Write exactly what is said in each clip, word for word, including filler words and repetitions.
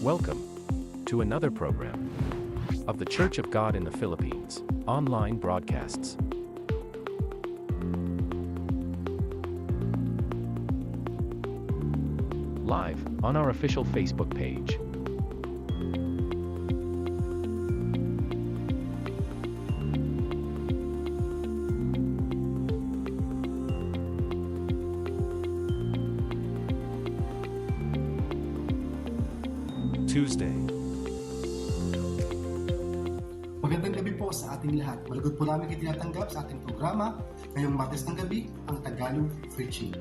Welcome to another program of The Church of God in the Philippines online broadcasts. Live on our official Facebook page. Tuesday. Magandang gabi po sa ating lahat. Malugod po namin kayo tinatanggap sa ating programa ngayong Martes ng gabi, ang Tagalog Preaching.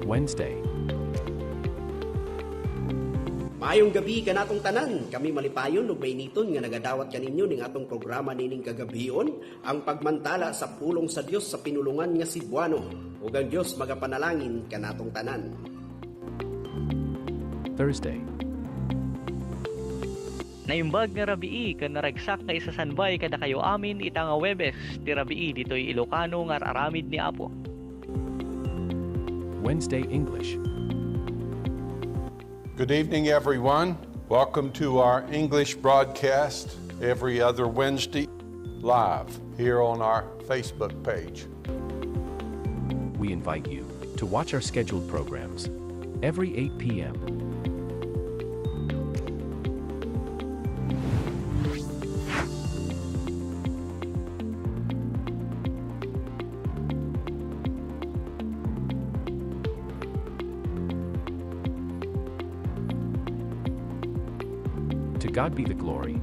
Wednesday. Maayong gabi kanatong tanan. Kami malipayon ug mainiton nga nagadawat kaninyo ning atong programa nining kagabion, ang pagmantala sa pulong sa Dios sa pinulongan nga Cebuano. Ug ang Dios magapanalangin kanatong tanan. Thursday. Naimbag nga rabii ken naragsak nga isasanbay kadakayo amin ita nga Huwebes ti rabii ditoy Ilocano nga ar-aramid ni Apo. Wednesday English. Good evening, everyone. Welcome to our English broadcast every other Wednesday live here on our Facebook page. We invite you to watch our scheduled programs every eight p.m. To God be the glory.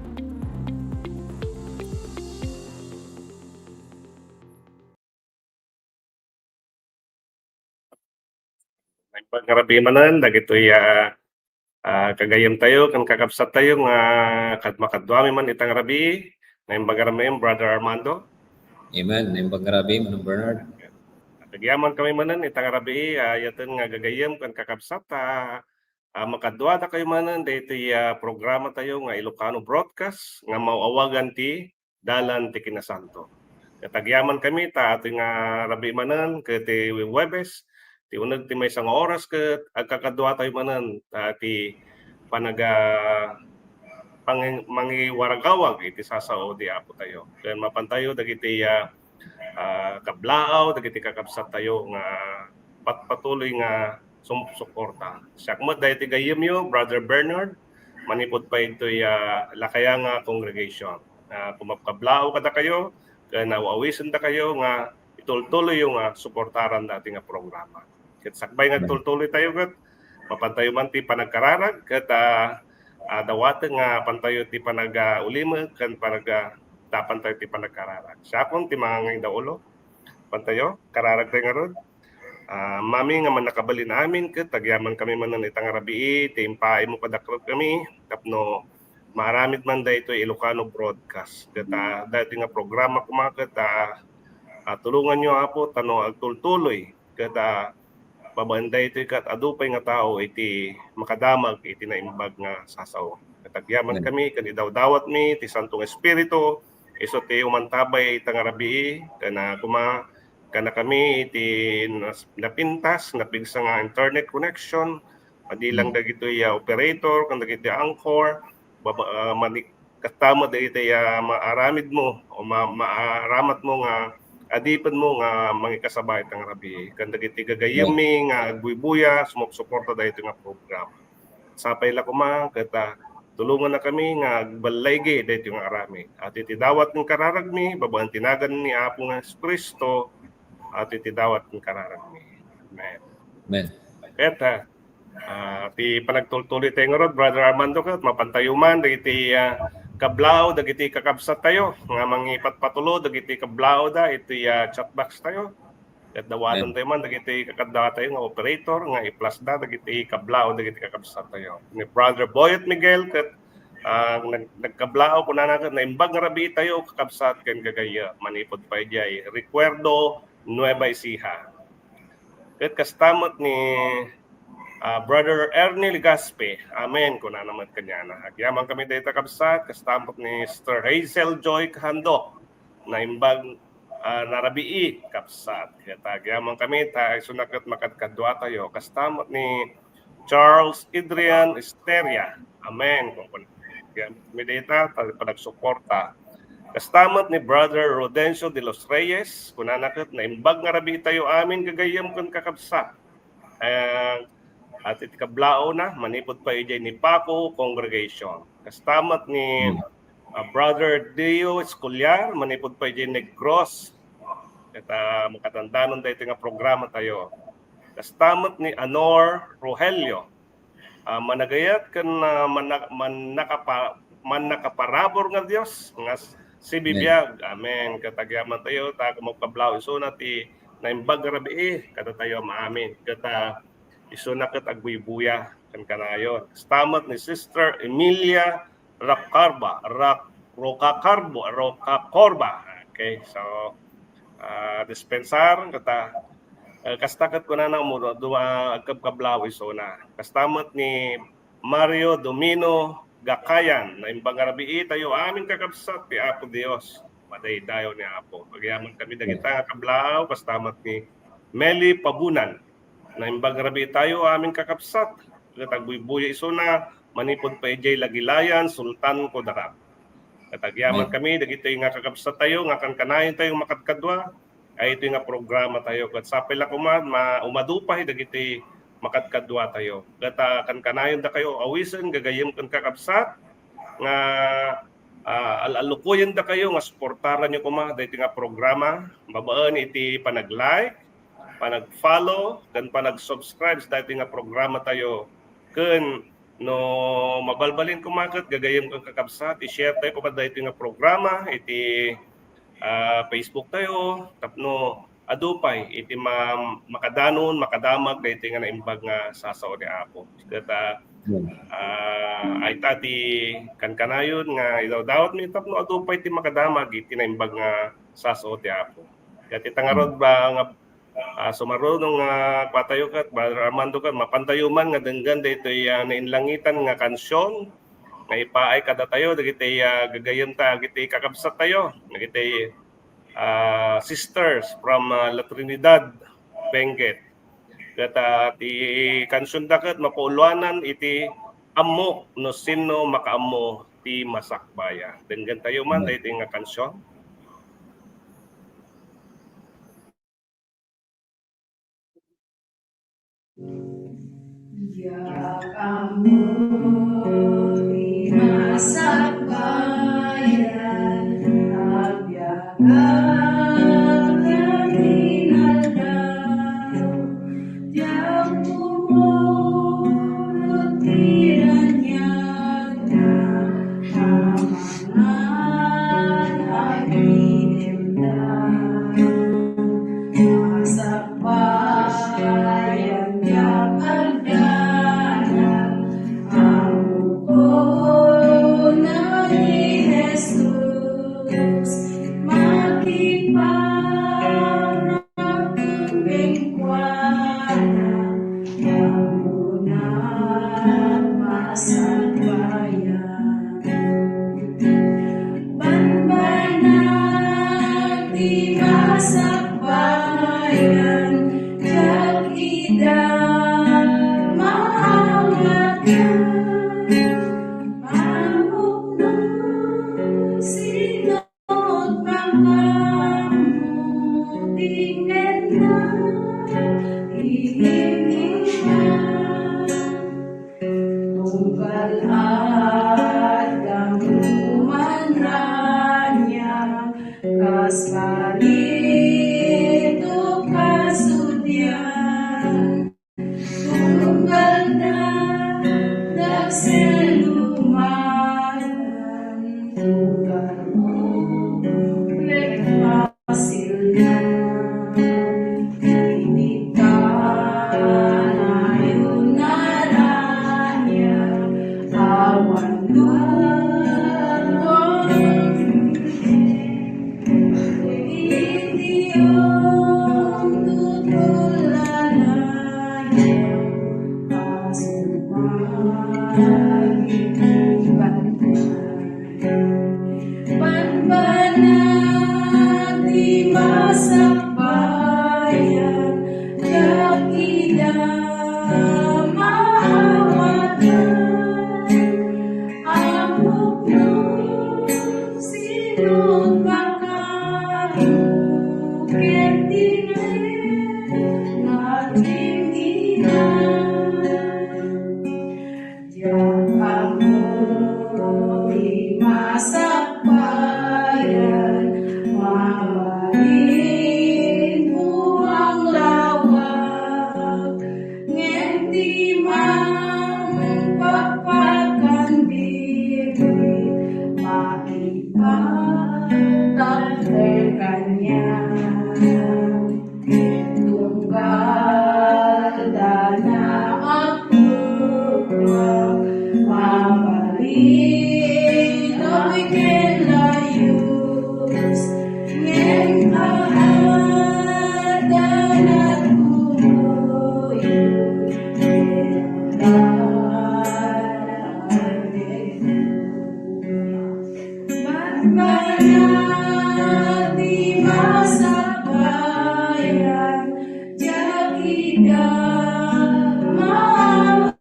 Naimbag nga rabii manen dagitoy, ah, ah, gagayyemtayo ken kakabsattayo nga kad-, makaduami man ita nga rabii. Naimbag nga rabii, Brother Armando. Amen. Naimbag nga rabii, Manong Bernard. Agyaman kami manen ita nga rabii, ah, yaten nga gagayyem ken kakabsat, ah, ah, makaduadakayo manen daytoy, ah, programatayo nga Ilocano broadcast nga maaw-awagan ti Dalan ti Kinasanto. Ket agyaman kami ta atoy nga rabii manen ket ti Huwebes, ti uneg ti maysa nga oras ket agkakaduatayo manen, ah, ti panaga-, pangi-, mangiwaragawag iti sasao ti Apotayo. Ken mapantayo dagiti, ah, ah, kablaaw, dagiti kakabsattayo nga patpatuloy nga sumsuporta. Siak met daytoy gayyemyo, Brother Bernard, manipud pay ditoy, ah, Lakaya nga congregation. Ah, kumapkablaaw kadakayo, ken aw-awisendakayo nga itultuloyyo nga suportaran daytoy nga programa. Ket sakbay nga Amen. Tultuloytayo ket mapantayo man ti panagkararag ket, ah, ah, dawaten nga pantayo ti panag-, ah, ulimek ken panag-, ah, dapantayo ti panagkararag. Siakon ti mangangidaulo. Pantayo, kararagtayo ngarud. Ah, Mami nga mannakabalin amin, ket agyaman kami manen ita nga rabii, ti impaaymo kadakami tapno maaramid man daytoy Ilocano broadcast. Ket, ah, daytoy nga programa koma ket, ah, ah, tulonganyo, Apo, ta no agtultuloy ket, ah, babaen daytoy ket adu pay nga tao iti makadamag iti naimbag nga sasao. Ket agyaman Amen. Kami ken idawdawatmi ti Santo nga Espiritu, isu ti umantabay ita nga rabii, ken, ah, koma, kadakami iti nas-, napintas, napigsa nga internet connection, madi lang Mm. dagitoy, ah, operator, ken dagiti anchor, baba-, ah, mani-, kasta met dagiti, ah, maaramidmo o ma-, maaramatmo nga adipenmo nga mangikasaba ita nga rabii. Ken dagiti gagayyemmi nga agbuybuya, sumupsuporta daytoy nga programa. Sapay la koma ket, ah, tulongannakami nga agballaygi daytoy nga aramid. Iti dawat ken kararagmi, babaen ti nagan ni Apo nga Jesu-Cristo, iti dawat ken kararagmi. Amen. Amen. Ket, ah, ah, ti panagtultuloytayo ngarud, Brother Armando, ket mapantayo man dagiti, ah, kablaaw, dagiti kakabsattayo nga mangipatpatulod dagiti kablaawda iti, ah, chat boxtayo. Ket dawatentayo man dagiti kakaduatayo nga operator nga i-plusda dagiti kablaaw dagiti kakabsattayo. Ni Brother Boyet Miguel ket Ah, nag-, nagkablaaw, kunana ket, naimbag nga rabii tayo, kakabsat ken gagayyem, manipud pay idiay Recuerdo, Nueva Ecija. Ket kasta met ni, ah, Brother Ernie Legaspi. Amen, kunana met kaniana. Agyaman kami dayta, kabsat, kasta met ni Sister Hazel Joy Kahando. Naimbag, ah, nga rabii, kabsat. Ket agyaman kami, ta isuna ket makadkadua tayo. Kasta met ni Charles Adrian Esteria. Amen. Kung kun-, agyaman kami dayta, ta panagsuporta. Kasta met ni Brother Rodencio de los Reyes, kunana ket, naimbag nga rabii tayo amin gagayyem ken kakabsat. Eh, at iti kablaawna, manipud pay idiay Nipaco Congregation. Kasta met ni, Hmm. ah, Brother Dio Escolar, manipud pay idiay Negros. Ket, ah, makatandanon daytoy nga programa tayo. Kasta met ni Anor Rogelio, ah, managayat ken, ah, manna-, mannakapa-, mannakaparabur nga Dios nga s-, sibibiag. Amen. Amen. Ket agyaman tayo, ta agkablaaw isuna ti naimbag nga rabii, kadatayo maamin. Ket, ah, isuna ket agbuybuya ken kanayon. Kasta met ni Sister Emilia Racarba, Rac-, Rocacarbo, Rocacorba. Okay, so, ah, dispensar, kata, eh, kasta ket kunana mo, duma-, agkabkablaaw isuna. Kasta met ni Mario Domino Gakayan, naimbag nga rabii tayo amin, kakabsat ti Apo Dios. Madaydayaw ni Apo. Agyaman kami dagita nga kablaaw, kasta met ni Meli Pabunan. Naimbag nga rabii tayo amin, kakabsat. Ket agbuybuya isuna, manipud pay idiay Lagilayan, Sultan Kudarat. Ket agyaman Amen. kami dagitoy nga kakabsat tayo, nga kankanayon tayo makadkadua, ay itoy nga programa tayo. Ket sapay la koma, ma-, umadu pay dagiti makadkadua tayo. Ket, ah, kankanayon dakayo awisen, gagayyem ken kakabsat, nga, ah, al-, allukoyen dakayo nga suportaranyo koma daytoy nga programa, babaen iti panag-like, panag-follow, ken panag-subscribe sa daytoy nga programa tayo. Ken no mabalbalin koma ket gagayyem ken kakabsat, i-share tayo koma daytoy nga programa iti, ah, Facebook tayo tapno adu pay iti ma-, makadanon, makadamag daytoy nga naimbag nga sasao ni Apo. Ket, ah, Hmm. ah, ay ta ti kankanayon nga idawdawatmi tapno adu pay ti makadamag iti naimbag nga sasao ti Apo. Ket ita ngarud Hmm. ba nga, ah, sumaruno nga kua tayo ket, Brother Armando, ket mapan tayo man nga denggen daytoy, ah, nainlangitan nga kansion nga ipaay kadatayo dagiti, ah, gagayyem ta, dagiti kakabsat tayo, dagiti, ah, sisters from, ah, La Trinidad, Benguet. Ket, ah, ti kansion da ket mapauloanan iti Ammok no sinno makaammo ti masakbayan. Denggen tayo man Amen. daytoy nga kansion. Diak ammo ti masakbayan, agbiag iti aldaw. Diak pumurot ti raniagna, amangan agidemda. Masakbayan diak agdanag, ammoak ni Jesus, makipara kenkuana, ammonak masakbayan. Banbanag ti masakbayan, diak ida maawatan. Ammok no sinno makaammo ti inganna ti Ama. Tunggal adda man raniag, kas barito kasudian. Tunggal dakdakkel lumayan, tunggal ublek masilna. Inikka Diak ammo ti masakbayan, mabalin ko ang lawak, ngem di man pakpakan diri, makipagtalder kaniak. Tunggal dana agpukpok, mabalin dagiti layus, ngem adda nagkuyog, Hallelujah. Banbanag ti masakbayan, diak ida maawatan.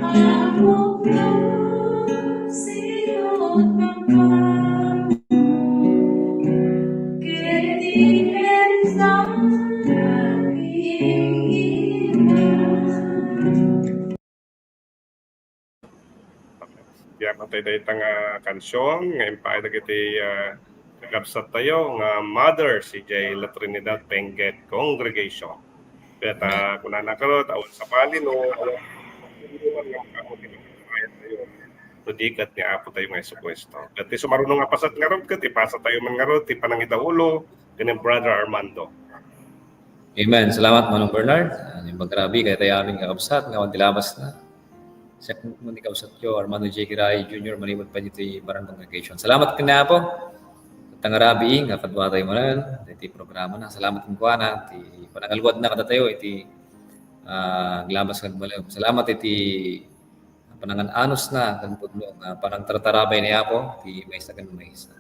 Ammok no sino't mangpammo, ket di kenka naging ina. Diak matay dayta nga kansion nga impaay dagiti, ah, kakabsat tayo nga mother, C J La Trinidad Benguet Congregation. Ket, ah, kunana karo, awan sabali no, awan, no di ket ni Apo tayo nga Jesu-Cristo. Ket ti sumaruno nga paset ngarud, ket ipasa tayo man ngarud ti panangidaulo ken ni Brother Armando. Amen. Salamat, Manong Bernard. Ah, naimbag nga rabii kadatayo amin nga kabsat nga awan ti labasna. Siak met ni kabsatyo, Armando J. Kiray Junior, manipud pay ditoy Barangay Congregation. Salamat ken ni Apo. Ket nga rabii nga kaduatayo manen iti programana. Salamat kenkuana ti panangaluadna kadatayo iti, ah, aglabas nga agmalem. Salamat iti panangan-anusna ken pudno nga panangtartarabay ni Apo ti maysa ken maysa.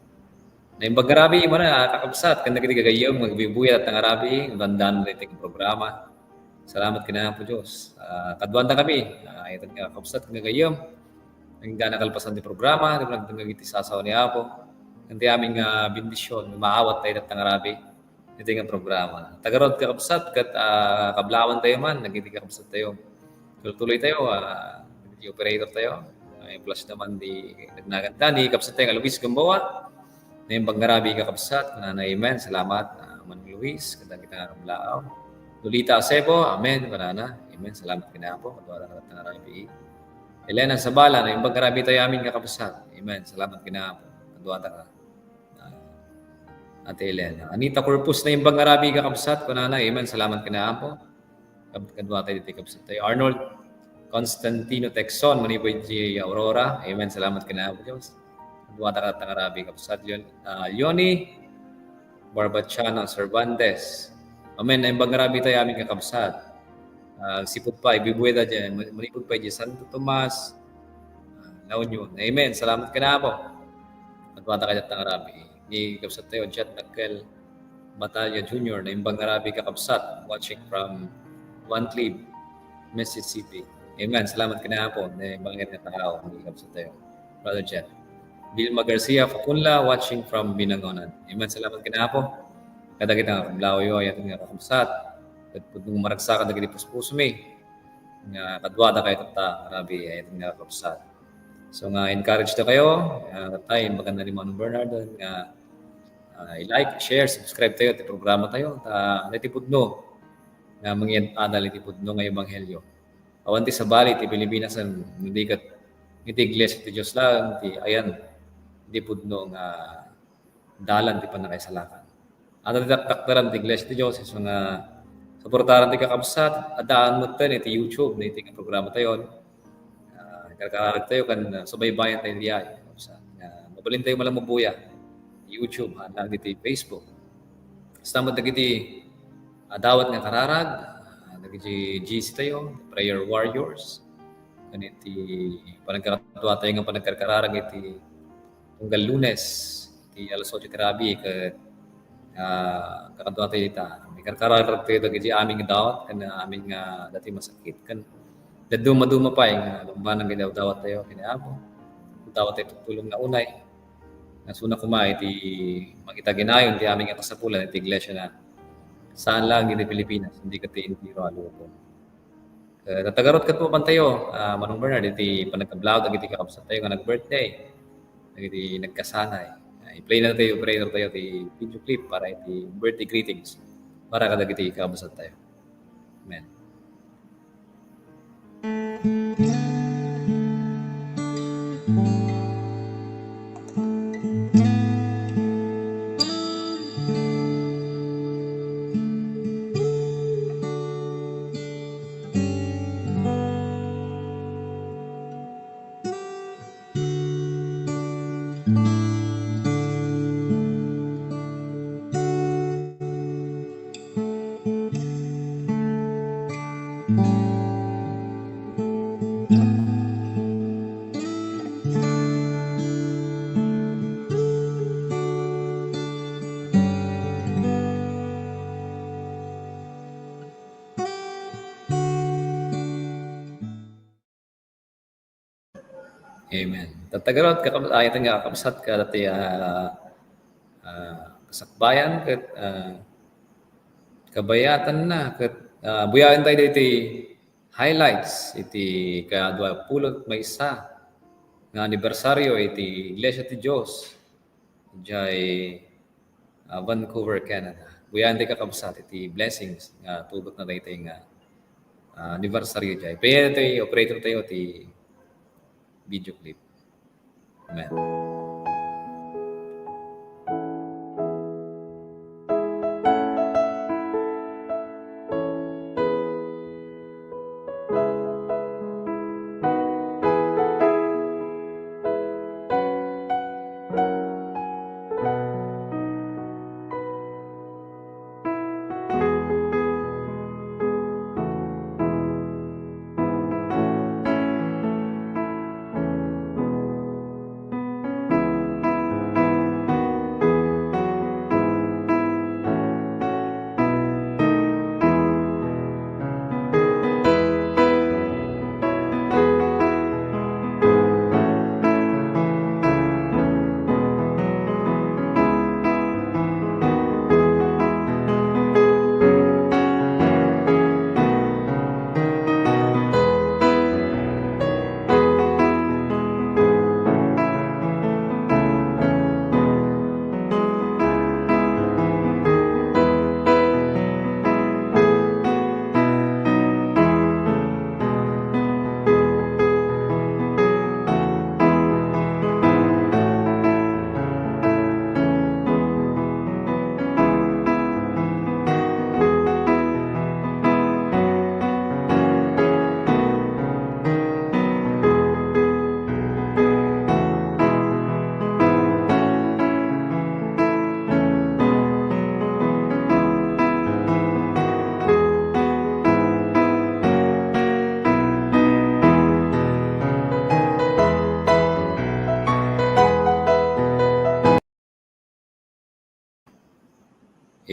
Naimbag nga rabii manen, ah, kakabsat, ken dagiti gagayyem nga agbuybuya ita nga rabii, nga dandanan daytoy nga programa. Salamat ken ni Apo Dios. Ah, kaduanta kami, ah, ita nga kakabsat ken gagayyem. Nga inggana kalpasan ti programa, ti panagdengngeg iti sasawa ni Apo. Ken ti amin nga bendision, maawat tayo ita nga rabii. Iti nga programa. Tagarud kakabsat, ket, ah, kablawan tayo man, nagiti kakabsat tayo. Tuloy-tuloy tayo, ah, iti operator tayo. Ay, plus naman di nagnaganta ni kabsat tayo nga Luis Gamboa. Naimbag nga rabii kakabsat, kunana, amen. Salamat, ah, Manong Luis, kadagita nga kablaaw. Lolita Acebo, amen, kunana, amen. Salamat ken ni Apo, kaduata nga rabii. Elena Zabala, naimbag nga rabii tayo amin nga kabsat. Amen. Salamat ken ni Apo, kaduata nga Ah, Ate Elena. Anita Corpus, naimbag nga rabii kakabsat, kunana, amen, salamat ken ni Apo. Kab-, kadua tayo ditoy kabsat tayo. Arnold Constantino Texon, manipud idiay Aurora. Amen, salamat ken ni Apo Dios. Kadua ta ket nga rabii kakabsat. Leon-, ah, Leonie Barbachano Cervantes. Amen, naimbag nga rabii tayo amin kakabsat. Ah, sipud pa, ibuybuya ta diay, manipud pa idiay Santo Tomas, ah, La Union. Amen, salamat ken ni Apo. Kadua ta ket nga rabii. Ni kabsat tayo, Jet Nagkel Batalla Junior, naimbag nga rabii kakabsat, watching from Van Cleve, Mississippi. Amen. Salamat ken ni Apo, naimbag nga tao, ni kabsat tayo. Brother Jet. Vilma Garcia Facunla, watching from Binangonan. Amen. Salamat ken ni Apo. Kadagita nga kablaaw yo, ay aton nga kakabsat. Ket pudno nga maragsak kadagiti puspusomi. Nga kadua da kayo tatta, rabii, ay aton nga kakabsat. So nga encourage da kayo, ah, tay, maganda ni Manong Bernardo nga, ah, i-like, share, subscribe tayo ti programa tayo. Ta, iti pudno nga mangiad-adal iti pudno nga ebanghelio. Awan ti sabali ti Pilipinas, no di ket iti Iglesia ti Dios laeng ti ayan ti pudno nga dalan ti pannakaisalakan. Adda ti taktakderan ti Iglesia ti Dios, isu nga suportaran ti kakabsat, addaan metten iti YouTube, iti nga programa tayon. Ah, karkararag tayo ken, ah, subaybayan tayo diay, kakabsat. Nga, mabalin tayo malamagbuya. YouTube, ha, na ditoy Facebook. Basta met dagiti, ah, dawat nga kararag, ah, dagiti G C tayo, prayer warriors. Ken iti panagkakadua tayo nga panagkarkararag iti tunggal Lunes, iti alas otso ti rabii, ket, ah, kakadua tayo ita. Ikarkararag tayo dagiti amin nga dawat, ken amin nga dati masakit. Ken dadduma-duma pay nga bambanag nga dawat tayo, ken Apo. Dawat tayo tutulong nga unay. Nasuna koma iti makitaginayon ti amin nga kasapulan iti iglesia na saan lang iti Pilipinas, hindi ket ti entero a lubong. Eh, tatta garud ket mapantayo, ah, Manong Bernard, iti panagkablog dagiti kakabsat tayo nga nag-birthday, dagiti nagkasanay. Ah, i-play na tayo, operator tayo, ti video clip para iti birthday greetings para kadagiti kakabsat tayo. Amen. Amen. Tatta garud, kakab-, ah, ita nga kakabsat, kadati, ah, ah, kasakbayan, ket, ah, kabayatanna, ket, ah, buyaen tayo iti highlights, iti kadua pulu't maysa nga anibersaryo iti Iglesia ti Dios. Jay, ah, Vancouver, Canada. Buyaen ti kakabsat iti blessings nga tugot na daytoy nga, ah, anibersaryo jay. Pwede tayo, operator tayo ti video clip. Amen.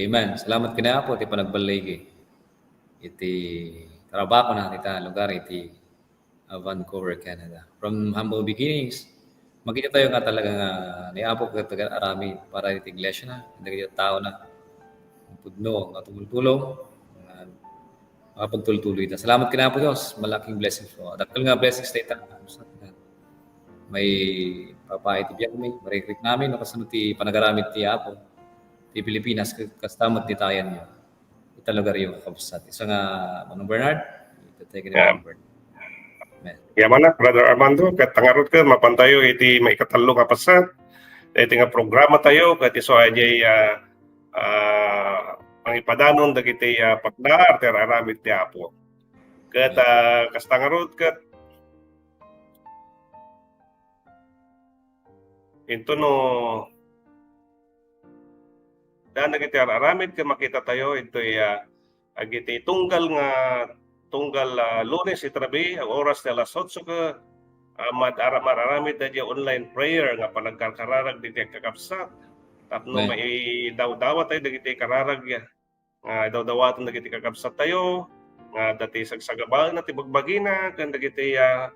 Amen. Salamat ken ni Apo ti panagballigi iti trabahona ita lugar iti, ah, Vancouver, Canada. From humble beginnings, makita tayo nga talaga nga ni Apo ket aramid para iti iglesia na, dagiti tao na. Pudno nga tumultulong, nga makapagtultuloy ita. Salamat ken Apo Dios. Malaking blessings po. Dakkel nga blessings dayta. May papaay ti biag mi, marikrik namin, no, kasano ti panagaramid ti Apo, ti Pilipinas, kas-, kasta met ti tayan niya. Ita lugar yo, kakabsat. Isu nga, Manong Bernard, ita tayo kini Manong Bernard. Amen. Yaman na, Brother Armando, ket tangarot ka, mapan tayo iti maikatalo nga paset, iti nga programa tayo, ket isu ay, ah, ah, pangipadanon dagiti, ah, pagdaar ti aramid ti Apo. Ket, ah, kasta ngarud, ket into no daan dagiti ar-aramid ket makita tayo into, ah, agiti tunggal nga, tunggal, ah, Lunes iti rabii, oras ti alas otso ket, ah, mad-, ara-, mararamid daydiay online prayer nga panagkarkararag dagiti agkakabsat tapno maidawdawat tayo dagiti kararag nga idawdawaten dagiti kakabsat tayo nga adda ti sagsagabaenna ti bagbagina ken dagiti, ah,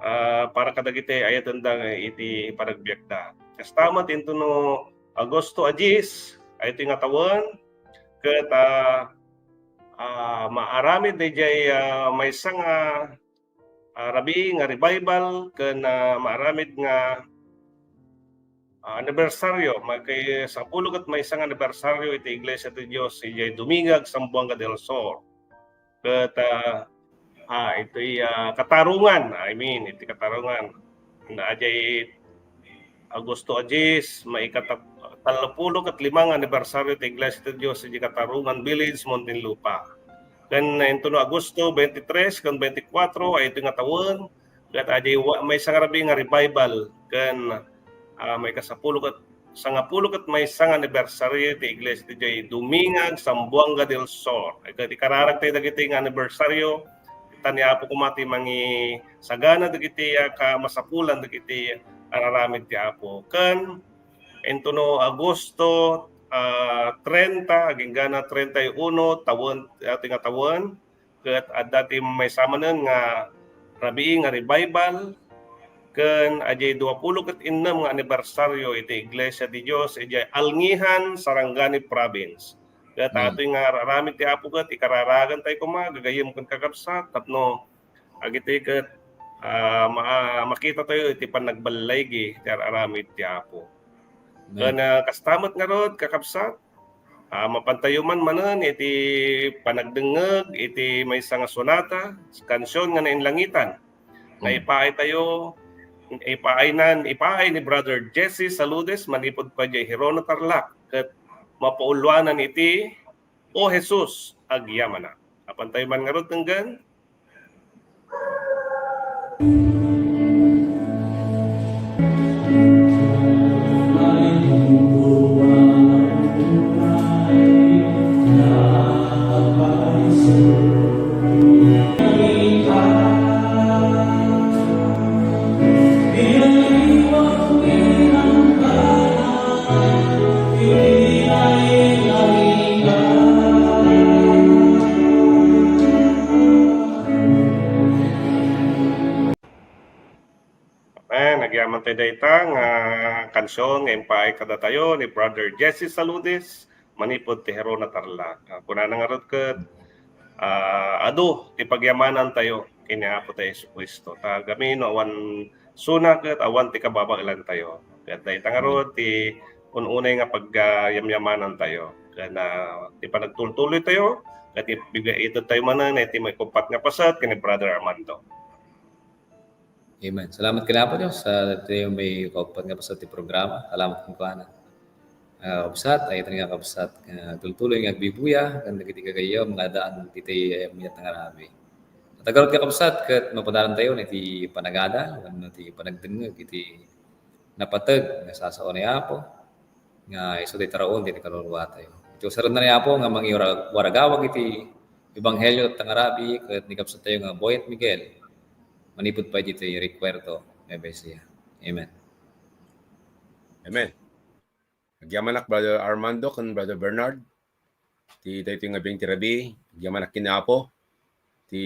ah, para kadagiti ayatenda nga iti panagbiagda. Kasta met intono Agosto a dies, ay iti nga tawen, ket, ah, ah, maaramid daydiay, ah, maysa nga, ah, rabii nga revival ken, ah, maaramid nga, ah, anibersaryo, maikasappulo ket maysa nga anibersaryo iti Iglesia ti Dios idiay Duminga, Zamboanga del Sur. Ket, ah, ah, iti, ah, katarungan, I mean, iti katarungan, na idiay Agosto a dies, maikatap-, tallopulo ket lima nga anibersaryo ti Iglesia ti Dios iti Katarungan Village, Muntinlupa. Ken intono Agosto twenty-three ken twenty-four, ay iti nga tawen, ket idiay wa-, maysa nga rabii nga revival, ken, ah, maikasappulo ket sangapulo ket maysa nga anibersaryo ti Iglesia ti diay Duminga, Zamboanga del Sur. Ket ikararag tayo dagiti nga anibersaryo, ta ni Apo koma ti mangisagana dagiti, ah, kamasapulan dagiti araramid ti Apo. Ken intono Agosto, ah, treinta, agingga treinta y uno, tawen, iti nga tawen, ket adda ti maysa manen nga rabii nga revival, ken idiay duapulo ket innem nga anibersaryo iti Iglesia ti Dios idiay Alngijan, Sarangani Province. Ket Mm. atoy nga araramid ti Apo ket ikararagan tayo koma, gagayyem ken kakabsat, tapno agitoy ket, ah, ma-, makita tayo iti panagballaigi ti araramid ti Apo. Amen. Ken, ah, kasta met ngarud, kakabsat, ah, mapan tayo man manen iti panagdengngeg iti maysa nga sonata, kansion nga nainlangitan. Nga Hmm. ipaay tayo, ipaaynan, ipaay ni Brother Jesse Saludes manipud pay idiay Gerona, Tarlac, ket mapauloanan iti O Jesus, agyamanak. Apan tayo man ngarud, tenggen. Amen. Agyaman tayo dayta nga kansion nga impaay kadatayo ni Brother Jesse Saludes manipud ti Gerona, Tarlac. Ah, kunana ngarud ket, ah, adu ti pagyamanan tayo ken ni Apo tayo Jesu-Cristo. Ta gamin no awan suna ket awan ti kababaelan tayo. Ket dayta ngarud ti un-unay nga pagyamyamanan tayo. Ken, ah, ti panagtultuloy tayo, ket ibigay ito tayo manen iti maikuppat nga paset ken ni Brother Armando. Amen. Salamat ken Apo Dios sa tayo maikuppat nga paset ti programa. Salamat kenkuana. Ah, kabsat, ay ito nga kabsat, ah, tultuloy nga agbibuya, kan dagiti gagayyem nga addaan ditoy, eh, mayat nga rabii. At agarot nga kabsat, ket mapadalan tayo iti panagadal, wenno ti panagdengngeg iti napateg nga sasao ni Apo, nga isu ti taraon ti kaluluwa tayo. Iti usaren na ni Apo nga mangiwaragawag iti ebanghelio ket nga rabii, ket ni kabsat tayo nga Boyet Miguel, manipud pay ditoy Recuerdo, Nueva Ecija. Amen. Amen. Agyamanak, Brother Armando ken Brother Bernard. Ti daytoy nga biag ti rabii, agyamanak ken ni Apo. Ti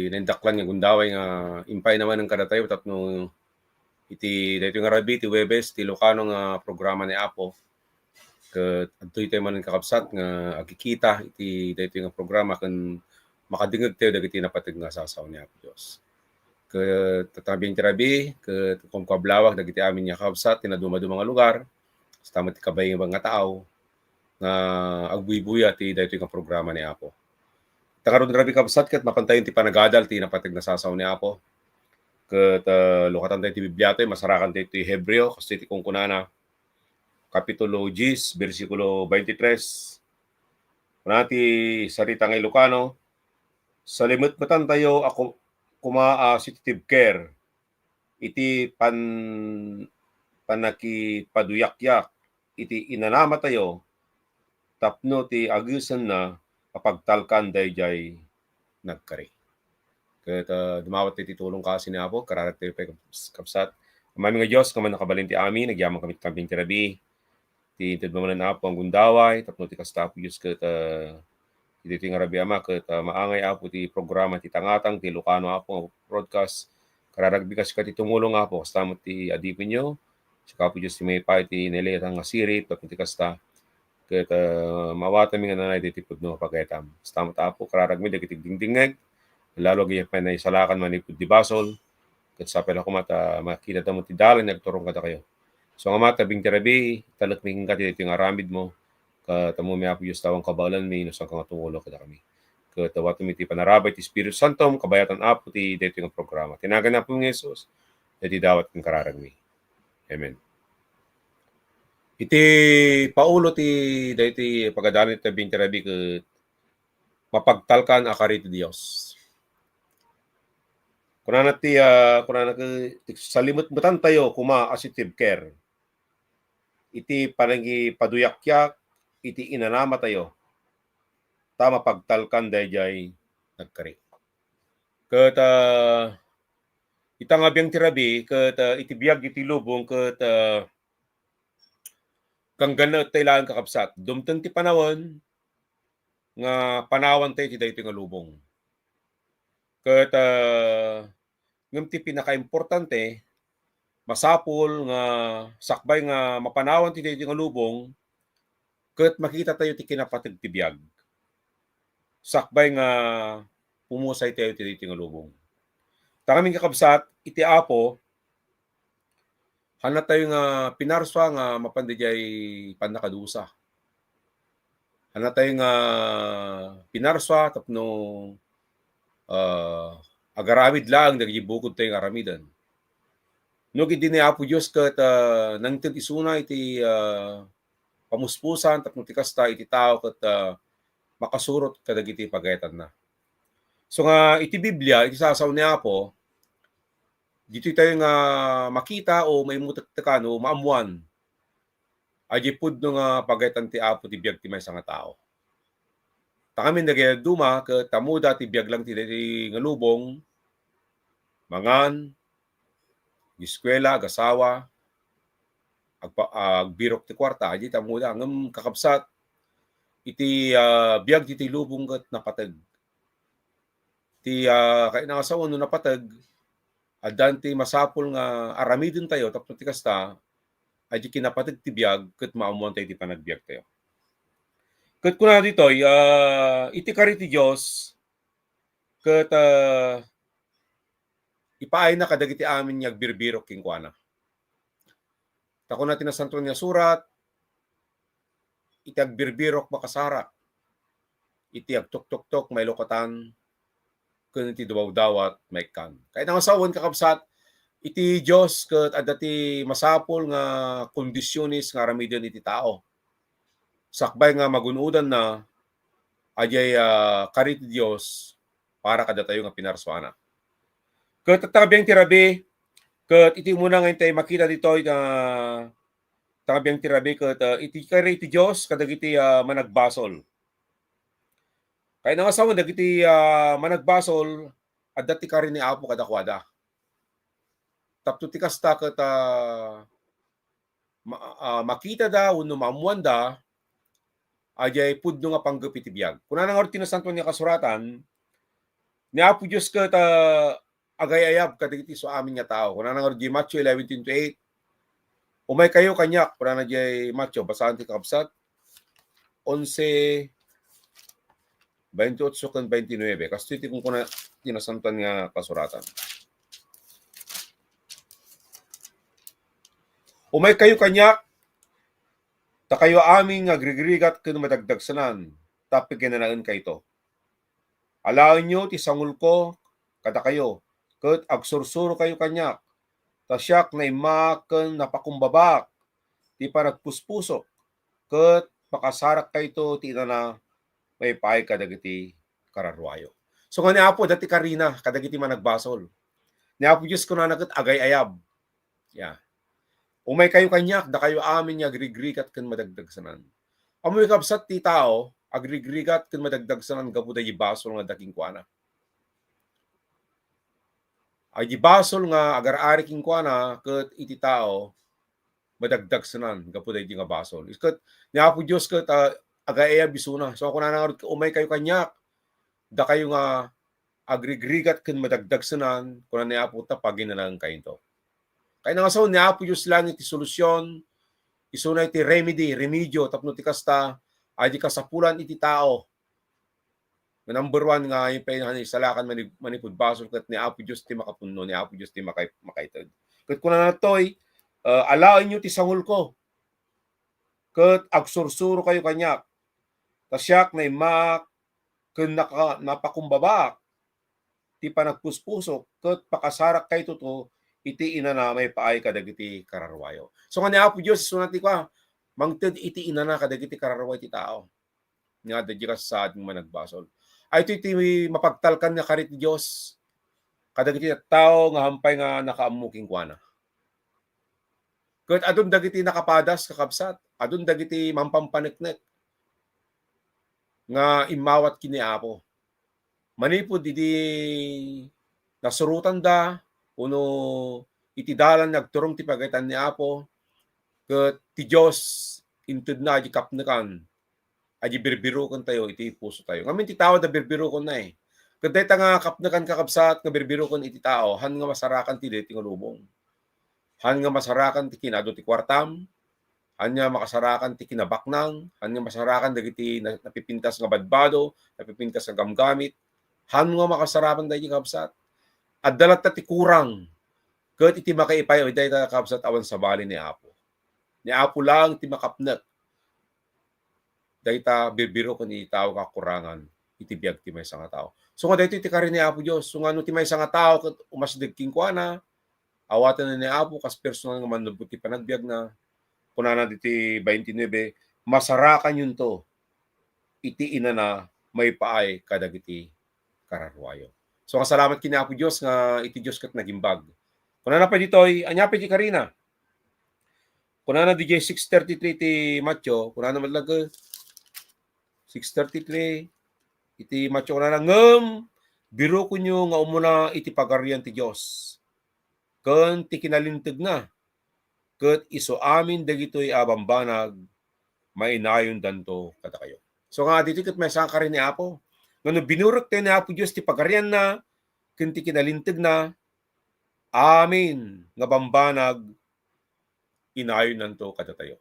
naindaklan nga gundaway nga impaay na manen kadatayo tapno iti daytoy nga rabii ti Huwebes ti Ilocano nga programa ni Apo. Ket adtoy tayo manen kakabsat nga agkikita iti daytoy nga programa ken makadengngeg tayo dagiti napateg nga sasao ni Apo Dios. Ket tatta nga biag ti rabii, ket kunkua a blawag dagiti amin nga kakabsat ti nadumaduma nga lugar, kasta met ti kabaybay nga tao nga agbuybuya ti daytoy nga programa ni Apo. Ta ngarud nga rabii, kabsat, ket mapan tayo ti panagadal ti napateg nga sasao ni Apo. Ket, ah, lukatan tayo ti Biblia tayo, masarakan tayo ti Hebreo, kastoy ti kunkunana, Kapitulo dies, bersikulo twenty-three. Kuna ti sarita nga Ilocano, salimetmetan tayo a ku-, kuma a sensitive care iti pan-, pannakipaduyakyak iti inanamatayo tapno ti agesenna a pagtalkan daydiay nagkari. Ket, ah, dumawat ti tulong kasi ni Apo, kararag tayo pay, kabsat. Amanmi nga Dios, nga mannakabalin ti amin, agyamankami ti kabiag ti rabii. Ti inted manen, Apo, nga gundaway, tapno ti kasta, Apo Dios, ket, ah, iti, iti nga rabii, Ama, ket, ah, maangay, Apo, ti programa ti Tangatang ti Ilocano, Apo, nga broadcast. Kararagmi kas-, ket ti tumulong, Apo, kasta met ti adipenyo, Sika, Apo Dios, ti maipaay ti nailayatan nga sirib, tapno ti kasta, ket, ah, maawatanmi nga nanay daytoy pudno a pagayam. Kasta met, Apo, kararagmi dagiti agdingdingngeg, lalo agayat pay naisalakan manipud ti basol, ket sapay la koma ta makitatayo ti dalan nga agturong kadakayo. So, nga mata, biang ti rabii, talekmi kenka ti daytoy nga aramidmo, ket ammomi, Apo Dios, ta awan kabaelanmi no saanka nga tumulo kadakami. Ket awatanmi ti panarabay ti Espiritu Santo, kabayatan, Apo, ti daytoy nga programa. Ti nagan ni Apo nga Jesus, daytoy dawat ken kararagmi. Amen. Iti paulo ti daytoy pagadalan iti biang ti rabii ket mapagtalkan a kari ti Dios. Kunana ti, ah, kunana ket salimetmetantayo koma a sitibker iti panangipaduyakyak iti inanamatayo, ta mapagtalkan daydiay nagkari. Ket, ah, ita nga biang ti rabii, ket, ah, iti biag iti lubong, ket, ah, ganggannaettayo laeng, kakabsat. Dumteng ti panawen nga panawantayo ti daytoy nga lubong. Ket, ah, ngem ti pinakaimportante, masapul nga sakbay nga mapanawan ti daytoy nga lubong, ket makitatayo ti kinapateg ti biag. Sakbay nga pumusaytayo ti daytoy nga lubong. Ta ngamin, kakabsat, iti Apo, hannatayo nga pinarsua nga mapan daydiay pannakadusa. Hannatayo nga pinarsua tapno, ah, agaramid laeng dagiti bukodtayo nga aramiden. No, ket idi ni Apo Dios ket, ah, nangted isuna iti, ah, pamuspusan tapno ti kasta iti tao ket, ah, makasurot kadagiti pagayatanna. So nga iti Biblia, iti sasao ni Apo, ditoy tayo nga makita o maimutektekan o maammuan a di pudno nga pagayatan ti Apo ti biag ti maysa nga tao. Ta ngamin dagiti dadduma ket ammoda ti biag lang ti daytoy nga lubong, mangan, eskuela, agasawa, agpa-, agbirok ti kuarta, adi ta ammoda. Ngem, kakabsat, iti, ah, biag ditoy lubong ket napateg. Ti, ah, kayatna nga sao no napateg, addan ti masapul nga aramidentayo tapno ti kasta, adi kinapateg ti biag ket maammuantayo ti panagbiagtayo. Ket kuna ditoy, ah, iti kari ti Dios, ket, ah, ipaayna kadagiti amin nga agbirbirok kenkuana. Ta kuna ti Nasantoan nga Surat, iti agbirbirok makasarak, iti agtuktoktok mailukatan, ken iti dumawdawat maikkan. Kayatna nga sawen, kakabsat, iti Dios ket adda ti masapul nga kondisiones nga aramiden iti tao. Sakbay nga magun-odanna, adiay, ah, kari ti Dios para kadatayo nga pinarsuana. Ket tattabiang ti rabii, ket iti umuna nga intay makita ditoy nga tattabiang ti rabii ket, ah, iti kari ti Dios kadagiti, ah, managbasol. Kayatna nga sawen dagiti, ah, managbasol, adda ti kari ni Apo kadakuada. Tapno ti kasta ket, ah, ma-, ah, makitada wenno maammuanda, adiay pudno nga panggep iti biag. Kunana ngarud ti Nasantoan nga Kasuratan, ni Apo Dios ket, ah, agay-ayab kadagiti isuamin nga tao. Kunana ngarud diay Mateo eleven twenty-eight, "Umaykayo kaniak," kunana diay Mateo, basaan ti kakabsat, onse, baintiotso ken baintinuebe. Kastoy ti kunkuna ti Nasantoan nga Kasuratan. "Umaykayo kaniak, dakayo amin nga agrigrigat ken madagdagsenan, ta paginanaenkayto. Alaenyo ti sangulko kadakayo, ket agsursurokayo kaniak, ta siak naimmaak ken napakumbabak ti panagpuspusok, ket makasarakkayto ti inana maipaay kadagiti kararuayo." So nga ni Apo, adda ti karina kadagiti managbasol. Ni Apo Dios kunana ket agay-ayab. Ya. "Umaykayo kaniak, dakayo amin nga agrigrigat ken madagdagsenan." Ammoyo, kabsat, ti tao agrigrigat ken madagdagsenan gapu daydi basol nga adda kenkuana. Ay di basol nga agar-ari kenkuana ket iti tao madagdagsenan gapu daydi nga basol. Ket ni Apo Dios ket, ah, agay-ayab isuna. So, kunana ngarud, "Umaykayo kaniak, dakayo nga agrigrigat ken madagdagsenan," kuna ni Apo, "ta paginanaenkayto." Kayatna nga sao ni Apo Dios lang iti solusyon, isuna iti remedy, remedio, tapno ti kasta, adi kasapulan iti tao. Nga number one nga, yung painahan isalakan mani-, manipud basol, ket ni Apo Dios ti makapunno, ni Apo Dios ti makay-, makaited. Ket kunana toy, uh, "Alaenyo ti sangulko, ket agsursuro kayo kaniak, ta siak naimmaak ken naka-, napakumbabak ti panagpuspusok, ket pakasarak kayto to iti inana maipaay kadagiti kararwayo." So, nga ni Apo Dios, isuna ti kua, mangted iti inana kadagiti kararwa iti tao nga adda diay kasasaad nga managbasol. Ay, ito iti mapagtalkan nga kari ti Dios kadagiti tao nga hampay nga nakaammo kenkuana. Ket adun dagiti nakapadas, kakabsat, adun dagiti mampampaneknek nga immawat ken ni Apo. Manipud idi nasurotanda, wenno iti dalan nga agturong ti pagayatan ni Apo, ket ti Dios intedna adi kapnekan, adi birbirokentayo iti pusotayo. Ngamin ti tao adda birbirokonna, eh. Ket dayta nga kapnekan, kakabsat, nga birbiroken iti tao, han nga masarakan ti daytoy nga lubong. Han nga masarakan ti kinado ti kuartam, han nga makasarakan ti kinabaknang, han nga masarakan dagiti na-, napipintas nga badbado, napipintas nga gamgamit, han nga makasarakan dagiti kabsat. Adda latta ti kurang, ket iti makaipaay dayta kabsat awan sabali ni Apo. Ni Apo lang ti makapnek dayta birbiroken iti tao nga akurangan iti biag ti maysa nga tao. So nga daytoy ti kari ni Apo Dios. So nga no ti maysa nga tao ket umasdeg kenkuana, awatenna ni Apo kas personal nga mannubbot ti panagbiagna. Kunana diti twenty-nine, "Masarakanyonto iti inana maipaay kadagiti kararwayo." So nga salamat ken ni Apo Dios nga iti Dios ket nagimbag. Kunana pay ditoy, ania pay ti karina? Kunana diay six thirty-three ti Mateo, kunana met laeng, six thirty-three, iti Mateo kunana, "Ngem birokenyo nga umuna iti Pagarian ti Dios ken ti kinalintegna, ket isu amin dagitoy a bambanag, mainayondanto kadakayo." So nga, ditoy ket maysa nga kari ni Apo. Nga no binurek tayo ni Apo Dios ti Pagarianna ken ti kinalintegna, amin nga bambanag, inayonnanto kadatayo.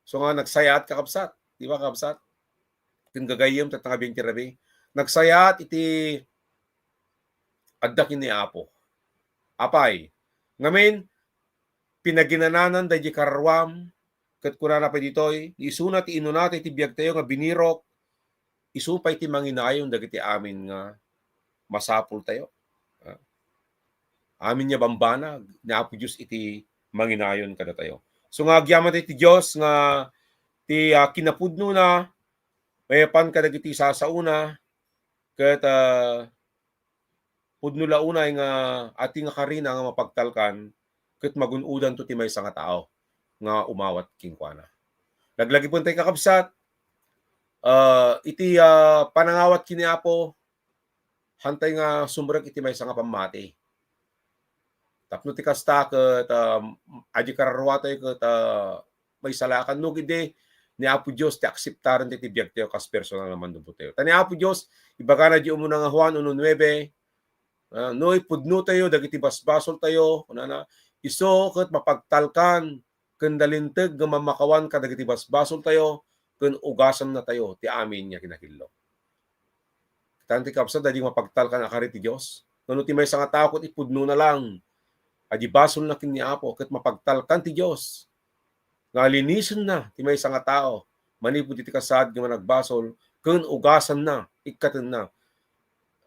So nga, nagsayaat, kakabsat. Di ba, kakabsat? Ken gagayyem, tatta nga biag ti rabii. Nagsayaat iti adda ken ni Apo. Apay, ngamin, pinaginananan daydi kararwam, ket kunana pay ditoy, isuna ti inunata iti biagtayo nga binirok, isu pay ti manginayon dagiti amin nga masapultayo. Ha? Amin nga bambanag ni Apo Dios iti manginayon kadatayo. So nga agyaman ti Dios nga ti, ah, kinapudnona, maipapan kadagiti sasaona, ket, ah, pudno la unay nga ati nga karina nga mapagtalkan, ket magun-odanto ti maysa nga tao nga umawat kenkuana. Laglagipen tay, kakabsat, ah, iti, ah, panangawat ken ni Apo, hantay nga sumrek iti maysa nga pammati. Tapno ti kasta ket, ah, adi kararwatayo ket, ah, maisalakan no idi ni Apo Dios ti akseptaren ti biagtayo kas personal nga mannubbot tayo. Ta ni Apo Dios, ibagana di umuna nga Juan uno nuebe, ah, no ipudnotayo dagiti basbasoltayo, kunana, isu ket mapagtalkan ken nalinteg nga mammakawan kadagiti basbasoltayo ken ugasannatayo ti amin nga kinakillo. Tan ti kabsat, adi mapagtalkan a kari ti Dios. Ngano ti maysa nga tao ket ipudnona lang, adi basolna ken ni Apo, ket mapagtalkan ti Dios nga linisenna ti maysa nga tao manipud iti kasaad nga managbasol ken ugasanna, ikkatenna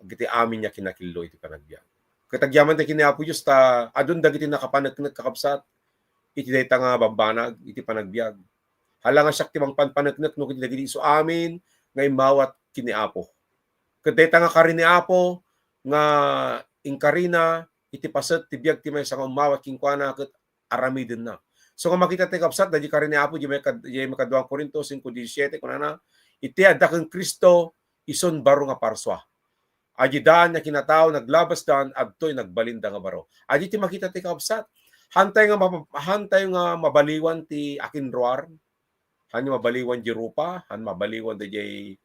iti amin nga kinakillo iti panagbiag. Ket agyaman ti ken ni Apo Dios ta adun dagiti nakapaneknek, kakabsat, iti dayta nga bambanag iti panagbiag. Hala nga siak ti mangpanpaneknek no ket dagiti isu amin nga immawat ken ni Apo. Ket dayta nga kari ni Apo nga inkarina iti paset ti biag ti maysa nga ummawat kenkuana ket aramidenna. So nga makita ti kabsat, daydi kari ni Apo, di may kad-, di may kadua Corinto cinco diecisiete, kunana, "Iti adda ken Cristo, isun baro nga parsua. Adi daan nga kinatao, naglabasdan, adtoy nagbalinda nga baro." Adi ti makita ti kabsat. Hantay nga mapa-, hantay nga mabaliwan ti akinruar. Han nga mabaliwan di rupa, han mabaliwan dayjay,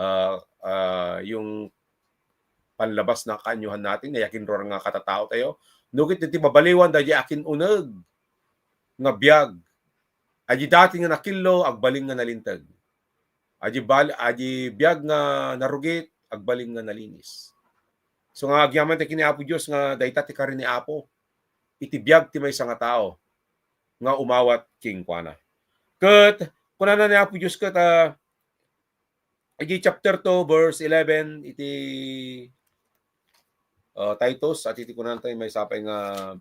ah, ah, yung panlabas na kaanyuhan natin, nga yakin ruar nga katataotayo. No ket ti mabaliwan, daydi akin-uneg nga biag. Adi dati nga nakillo, agbalin nga nalinteg. Adi bal-, adi biag nga narugit, agbalin nga nalinis. So nga agyaman ti ken ni Apo Dios nga dayta ti karin ni Apo. Iti biag ti maysa nga tao nga umawat kenkuana. Ket kunana ni Apo Dios ket, ah, iti chapter two, verse eleven, iti, ah, Titus, at iti kunana tayo maysa pay nga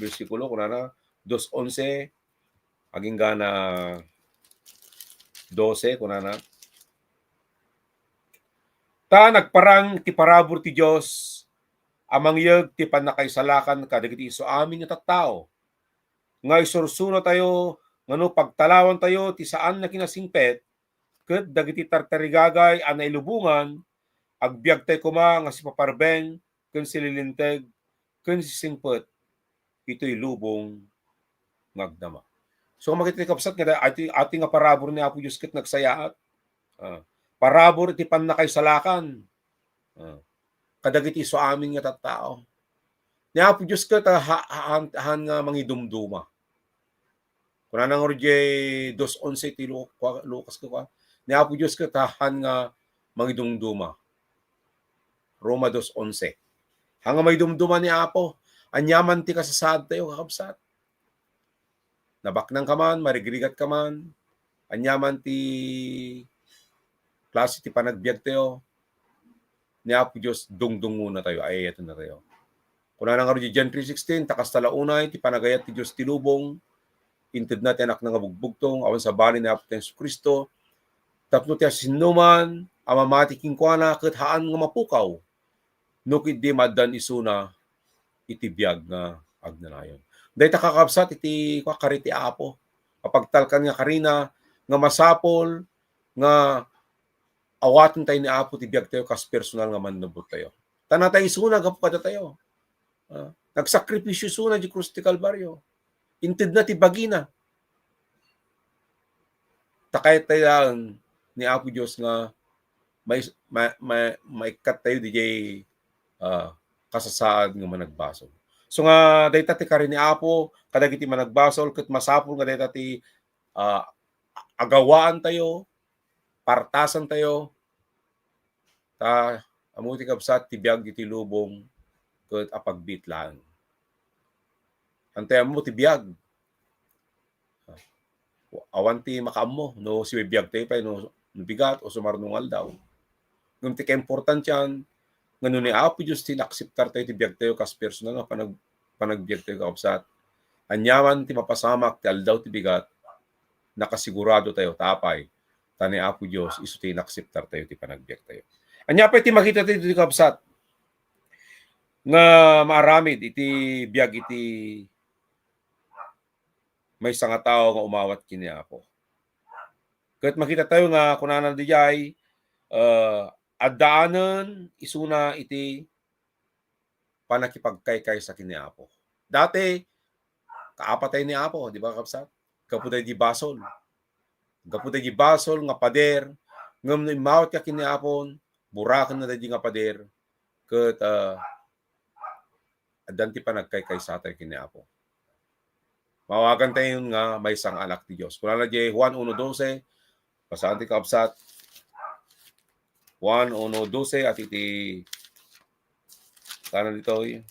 bersikulo, kunana, dos onse, agingga na dose, kunana, ta nagparang ti parabur ti Dios a mangyeg ti pannakaisalakan kadagiti isu amin nga tattao, nga isursuratayo nga no pagtalawantayo ti saan nga kinasingpet, ket dagiti tartarigagay a nailubongan, agbiagtay koma nga sipaparbeng ken sililinteg ken sisingpet itoy lubong nga agdama. So, makita ti kabsat nga da-, ati, ati nga parabur ni Apo Dios ket nagsayaat. Ah, parabur iti pannakaisalakan. Ah, kadagiti isu amin nga tattao. Ni Apo Dios ket, ah, ha-, haan, haan nga mangidumduma. Kunana ngarud diay dos onse ti Lu-, kua-, Lucas ket kua, ni Apo Dios ket haan nga mangidumduma. Roma dos onse. Haan nga mangidumduma ni Apo, aniaman ti kasasaadtayo, kakabsat. Nabaknang ka man, marigrigat ka man, aniaman ti klase ti panagbiagtayo, ni Apo Dios dungdungonatayo, ay-ayatenatayo. Kunana ngarud diay John three sixteen, ta kasta la unay ti panagayat ti Dios ti lubong, intedna ti Anakna nga bugbugtong, awan sabali ni Apo Jesu-Cristo, tapno ti siasinoman a mamati kenkuana ket haan nga mapukaw, no ketdi maaddan isuna iti biag nga agnanayon. Dayta kakabsat iti kua, kari ti Apo, a pagtalkan nga karina, nga masapul nga awaten tayo ni Apo ti biagtayo kas personal nga mannubot tayo. Ta natay isuna gapu kadatayo. Ah, nagsakripisyo isuna di krus ti Kalbario. Intedna ti bagina. Ta kayat tayo laeng ni Apo Dios nga may, may, may, maikkat tayo diay, ah, kasasaad nga managbasol. So nga, dayta ti kari ni Apo kadagiti managbasol, ket masapul nga dayta ti, ah, agawaan tayo, partasan tayo, ta ammo ti kabsat ti biag iti lubong ket apagbiit laeng. Antay ammo ti biag. Awan ti makaammo no sibibiag tayo pay no, no bigat o sumarno nga aldaw. Ngem ti kaimportantian, nga no ni Apo Dios ti inakseptar tayo ti biag tayo kas personal nga panag-, panagbiag tayo, kakabsat, aniaman ti mapasamak ti aldaw ti bigat, nakasigurado tayo, ta apay, ta ni Apo Dios isu ti inakseptar tayo ti panagbiag tayo. Ania pay ti makita tayo ti kabsat nga maaramid iti biag iti maysa nga tao nga umawat ken ni Apo? Ket makita tayo nga kunana diay, eh, addaanen isuna iti pannakipagkaykaysa ken ni Apo. Dati, kaapatay ni Apo, di ba, kabsat? Gapu daydi basol. Gapu daydi basol nga pader, ngem no immawat ka ken ni Apo, buraken na daydi nga pader, ket, ah, addan ti panagkaykaysa tayo ken ni Apo. Maawagan tayo nga maysa nga anak ti Dios. Kunana diay Juan uno doce, basaan ti kabsat. Juan uno doce, at iti, sana ditoy.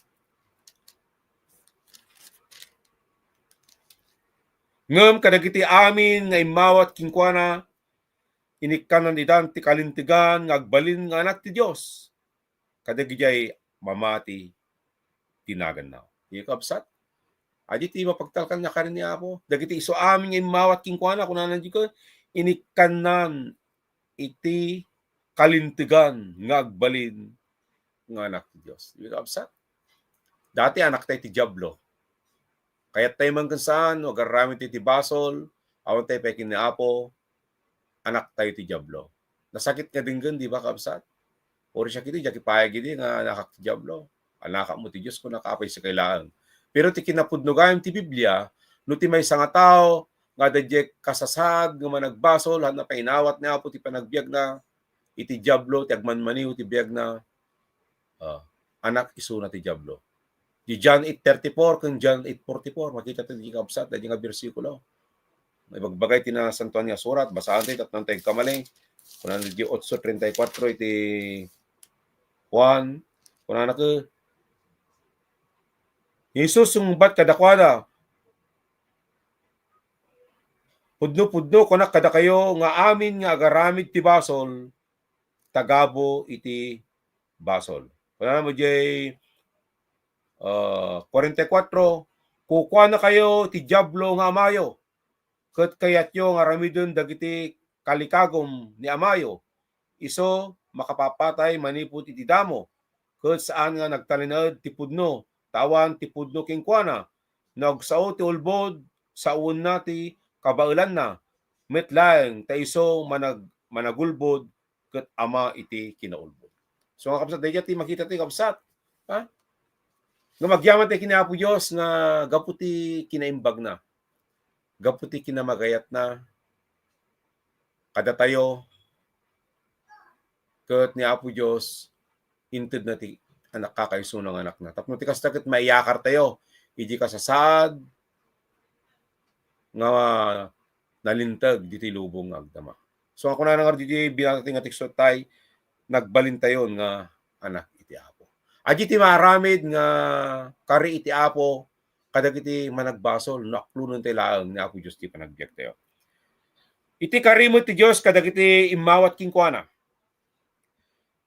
Ngem kadagiti amin nga immawat kenkuana, inikkannan idan ti kalintegan nga agbalin nga anak ti Dios. Kadagidiay mamati ti naganna. Iti kabsat, adi ti mapagtalkan nga karin ni Apo. Dagiti isu amin nga immawat kenkuana, kunana diay, inikkannan iti kalintegan nga agbalin nga anak ti Dios. Iti kabsat, dati anak tayo ti Diablo. Kayat tayo man ken saan, no agar-aramid tayo ti basol, awan tayo pay ken ni Apo, anak tayo ti Diablo. Nasakit nga denggen, di ba, kabsat? Uri siak iti, diak ipayag idi nga anakak ti Diablo. Anakak mo ti Dios, kuna ka apay sikay laeng. Pero ti kinapudno gayam ti Biblia, no ti maysa nga tao nga adda diay kasasaad nga managbasol, haan a painawat ni Apo ti panagbiagna, iti Diablo ti agmanmaniw ti biagna, Ah, anak isuna ti Diablo. Di John eight thirty-four ken John eight forty-four, makita tayo di kabsat, di nga bersikulo. Ibagbagay ti Nasantoan nga Surat, basaan tayo, tapno tayo kamali. Kunana di otso treinta y cuatro iti Juan, kunana ket, Jesus sungbat kadakuada, "Pudno-pudno kunak kadakayo nga amin nga agaramid ti basol, tagabu iti basol." Kunana met diay, ah, kuarenta y kuatro, "Kukuanakayo ti Diablo nga amayo, ket kayatyo nga aramiden dagiti kalikagum ni amayo. Isu makapapatay manipud iti damo, ket saan nga nagtalinaed ti pudno, ta awan ti pudno kenkuana. No agsao ti ulbod, sawenna ti kabaelanna, met laeng ta isu manag-, managulbod ket ama iti kinaulbod." So, nga kabsat, dayta ti makita ti kabsat, ha? Nga agyaman tayo ken ni Apo Dios nga gapu ti kinaimbagna, gapu ti kinamagayatna kadatayo, ket ni Apo Dios, intedna ti anak, kakaisuna nga anakna. Tapno ti kasta ket maiyakar tayo idi kasasaad nga nalinteg ditoy lubong nga agdama. So, ako na nga ditoy binasa ti nga teksto tay, nagbalintayon nga anak iti Apo. Adi ti maaramid nga kari iti Apo kadagiti managbasol, no aklonen tayo laeng ni Apo Dios ti panagbiag tayo. Iti kari met ti Dios kadagiti immawat kenkuana.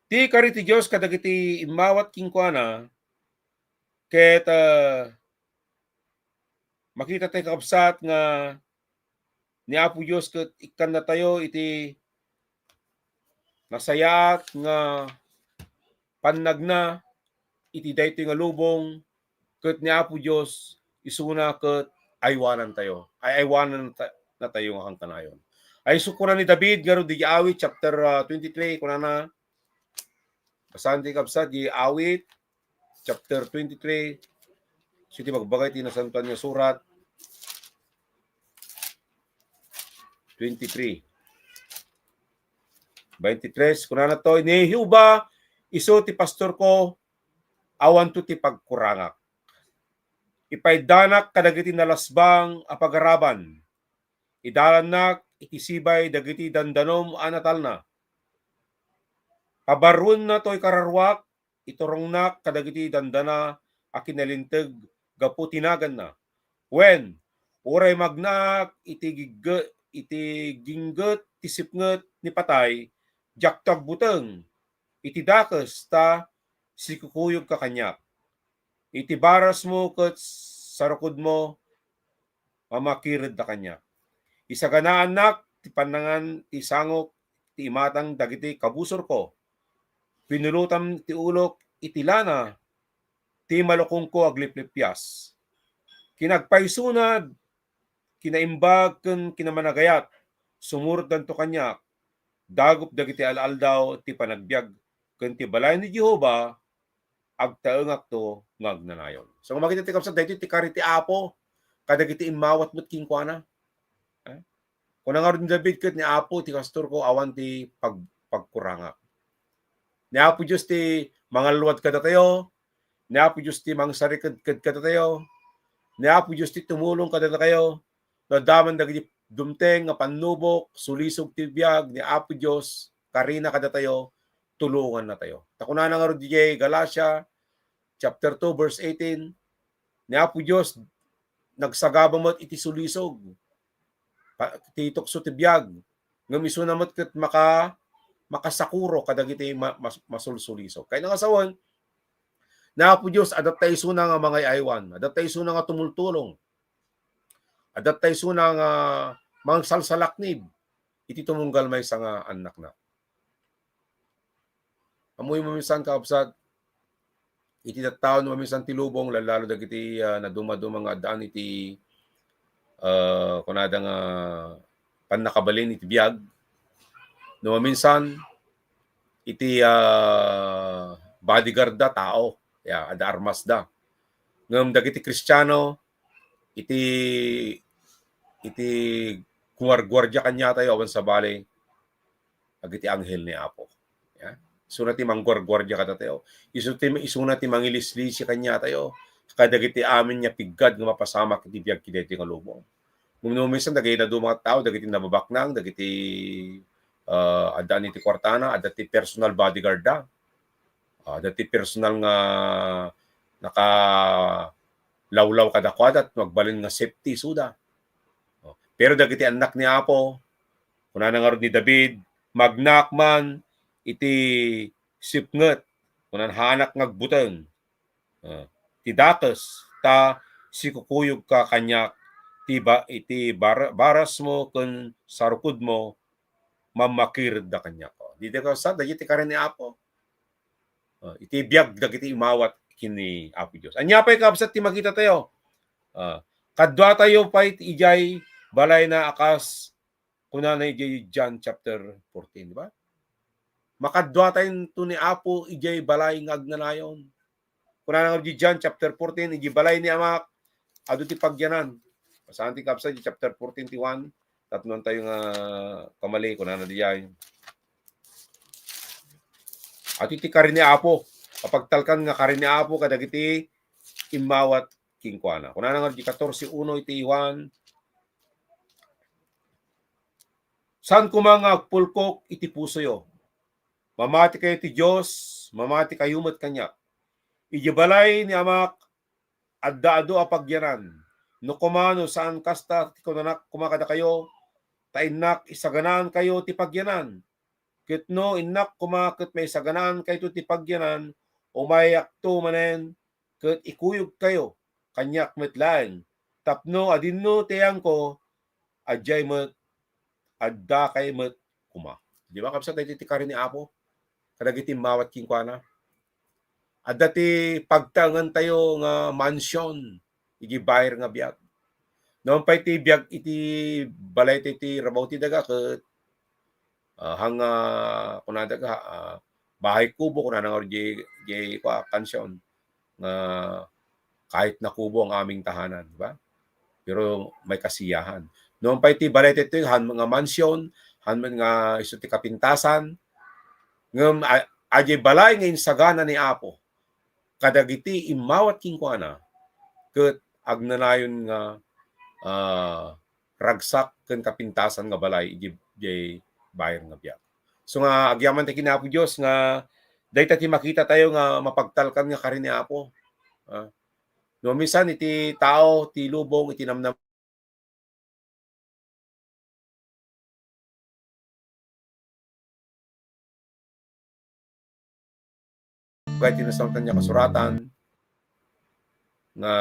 Ti kari ti Dios kadagiti immawat kenkuana, ket, ah, makita tayo, kakabsat, nga ni Apo Dios ket ikkannatayo iti nasayaat nga pannagna iti daytoy nga lubong, ket ni Apo Dios isuna ket aywanantayo, ay aywanan ta-, natayo nga kankanayon. Ay, isu kuna ni David ngarud di Awit chapter, ah, twenty-three, kunana, basaen ti kabsat, di Awit chapter twenty-three, so iti bagbagay ti Nasantoan nga Surat, twenty-three. Twenty-three, kunana to, "Ni Jehovah, isu ti pastorko, awanto ti pagkurangak. Ipaiddanak kadagiti nalasbang a pagaraban. Idalannak iti sibay dagiti dandanom a natalna. Pabaruenna toy kararuak, iturongnak kadagiti dandana a kinalinteg gapu ti naganna. Wen, uray magnaak iti gigge-, iti gingget ti sipnget ni patay, diakto agbuteng iti dakes ta sikukuyogka kaniak. Iti barasmo ket sarukodmo, mamakiredda kaniak. Isaganaannak ti pannangan ti sangok ti imatang dagiti kabusorko. Pinulotam ti ulok iti lana ti malukongko agliplippias. Kinagpaysunad, kinaimbag ken kinamanagayat, sumurotdanto kaniak. Dagup dagiti al-aldaw ti panagbiag ken ti balay ni Jehovah, agtaengakto nga agnanayon." So, makita ti kabsat, daytoy ti kari ti Apo kadagiti immawat met kenkuana. Eh? Kuna ngarud ni David ket, "Ni Apo ti pastorko, awan ti pag-, pagkurangak." Ni Apo Dios ti mangalluad kadatayo, ni Apo Dios ti mangsariked kadatayo, ni Apo Dios ti tumulong kadatayo, no adda man dagiti dumteng nga pannubok, sulisog ti biag, ni Apo Dios, karina kadatayo, tulongannatayo. Ta kunana ngarud diay Galacia, chapter two, verse eighteen, ni Apo Dios, nagsagaba met iti sulisog, pa-, ti tukso ti biag, ngem isuna met ket maka-, makasakuro kadagiti ma-, mas-, masulsulisog. Kayatna nga sawen, ni Apo Dios, adda tay isuna nga mangay-aywan, adda tay isuna nga tumultulong, adda tay isuna nga mangsalsalaknib iti tumunggal maysa nga annakna. Ammoyo maminsan, kakabsat, iti tattao no maminsan ti lubong, lalo-lalo dagiti, ah, nadumaduma nga addaan iti, ah, kunada nga pannakabalin iti biag. No maminsan, iti, ah, bodyguard da, tao, ya, adda armas da. Ngem dagiti Kristiano, iti, iti gumarguardia kaniatayo awan sabali, dagiti anghel ni Apo. Ya. isuna ti mangguarguardia kadatayo. Isu ti, isuna ti mangilislisi kaniatayo kadagiti amin nga piggad nga mapasamak iti biag iti daytoy nga lubong. Ngem no minsan dagiti dadduma nga tao, dagiti nababaknang, dagiti, ah, addaan iti kuartana, adda ti personal bodyguard da. Ah, adda ti personal nga nakalawlaw kadakuada, agbalin nga safety isuda. Oh, pero dagiti annak ni Apo, kunana ngarud ni David, "Magnaak man iti sipnget, kunana, haanak nga agbuteng, ah, ti dakes, ta sikukuyogka kaniak, ti ba-, iti bar-, barasmo ken sarukodmo, mammakiredda kaniak." Oh, dita, kabsat, dagiti karin ni Apo. Ah, iti biag dagiti immawat ken ni Apo Dios. Ania pay, kabsat, ti makitatayo? Ah, kaduatayo pay idiay balayna a kas kunana idiay John chapter fourteen, di ba? Makaduatayo ni Apo idiay balay nga agnanayon. Kunana nga idiay John chapter fourteen, idiay balay ni Amak, adu ti pagyanan. Basaen ti, kabsat, idiay chapter fourteen ti Juan, tapno adtoy nga kamali, kunana diay. Adu ti karin ni Apo, mapagtalkan nga karin ni Apo kadagiti immawat kenkuana. Kunana nga idiay katorse uno iti Juan, "Saan koma nga agpulkok iti pusoyo. Mamatikayo iti Dios, mamatikayo met kaniak. Idiay balay ni Amak, adda adu a pagyanan. No koma, no saan kasta ti kunanak koma kadakayo, ta innak isaganaankayo ti pagyanan. Ket no innak koma ket maisaganaankayo ti pagyanan, umayakto manen ket ikuyogkayo kaniak met laeng, tapno adinno ti ayangko, adiay met, addakay met koma." Di ba, kabsat, daytoy ti karin ni Apo kadagiti immawat kenkuana? Adda ti pagtaengentayo nga mansion iti bayar nga biag. Nupay ti biag iti balay ti, ti rabaw ti daga ket, ah, hang, ah, kunada ka, ah, bahay kubo, kunana nga di, di, kua, kansion nga kahit na kubo ang aming tahanan, di ba? Pero may kasiyahan. Nupay ti balay ti, ti han nga mansion, han nga isu ti kapintasan, ngem a-, adiay balay nga insagana ni Apo kadagiti immawat kenkuana, ket agnanayon nga, ah, ragsak ken kapintasan nga balay iti, iti bayar nga biag. So nga, agyaman tayo ken Apo Dios nga dayta ti makitatayo nga mapagtalkan nga karin ni Apo. Ah, no, minsan iti tao, ti lubong, iti namnam-, Uray ti Nasantoan nga Kasuratan nga